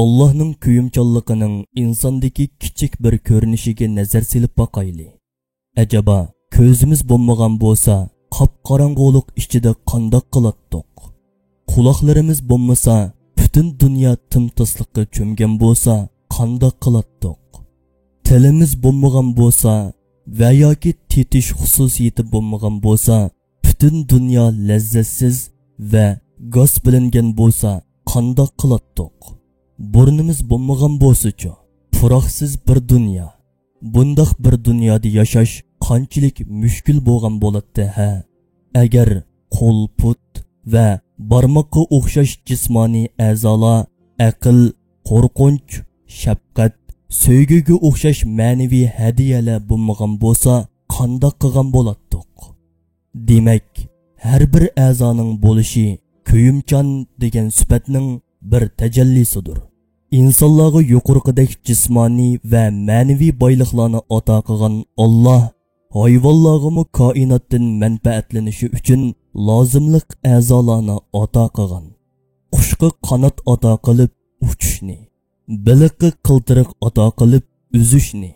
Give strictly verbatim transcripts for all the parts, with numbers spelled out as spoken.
ئاللاھنىڭ كۆيۈمچانلىقىنىڭ ئىنساندىكى كىچىك بىر كۆرۈنۈشىگە نەزەر سېلىپ باقايلى. ئەجەبا، كۆزىمىز بولمىغان بولسا، قاپقاراڭغۇلۇق ئىچىدە قانداق قىلاتتۇق؟ قۇلاقلىرىمىز بولمىسا، پۈتۈن دۇنيا تىمتاسلىققا چۆمگەن بولسا، قانداق قىلاتتۇق؟ تىلىمىز بولمىغان بولسا ۋە ياكى تېتىش خۇسۇسىيىتى بولمىغان بولسا، پۈتۈن دۇنيا لەززەتسىز ۋە گاس بىلىنگەن بولسا، قانداق قىلاتتۇق؟ بۇرنىمىز بولمىغان بولسىچۇ؟ پۇراقسىز بىر دۇنيا. بۇنداق بىر دۇنيادا ياشاش قانچىلىك مۈشكۈل بولغان بولاتتى ھە؟ ئەگەر قول، پۇت ۋە بارماققا ئوخشاش جىسمانىي ئەزالار، ئەقىل، قورقۇنچ، شەپقەت، سۆيگۈگە ئوخشاش مەنىۋى ھەدىيەلەر بولمىغان بولسا، قانداق قىلغان بولاتتۇق؟ دېمەك، ھەر بىر ئەزانىڭ بولۇشى كۆيۈمچان دېگەن سۈپەتنىڭ بىر تەجەللىسىدۇر. ئىنسانلارغا يۇقىرىقىدەك جىسمانىي ۋە مەنىۋى بايلىقلارنى ئاتا قىلغان ئاللاھ ھايۋانلارغىمۇ كائىناتتىن مەنپەئەتلىنىشى ئۈچۈن لازىملىق ئەزالارنى ئاتا قىلغان. قۇشقا قانات ئاتا قىلىپ ئۇچۇشنى، بېلىققا قىلتىرىق ئاتا قىلىپ ئۈزۈشنى،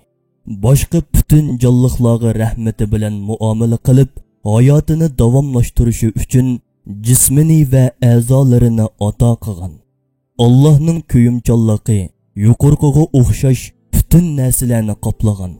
باشقا پۈتۈن جانلىقلارغا رەھمىتى بىلەن مۇئامىلە قىلىپ، ھاياتىنى داۋاملاشتۇرۇشى ئۈچۈن جىسمىنى ۋە ئەزالىرىنى ئاتا قىلغان. ئاللاھنىڭ كۆيۈمچانلىقى يۇقىرىقىغا ئوخشاش پۈتۈن نەرسىلەرنى قاپلىغان.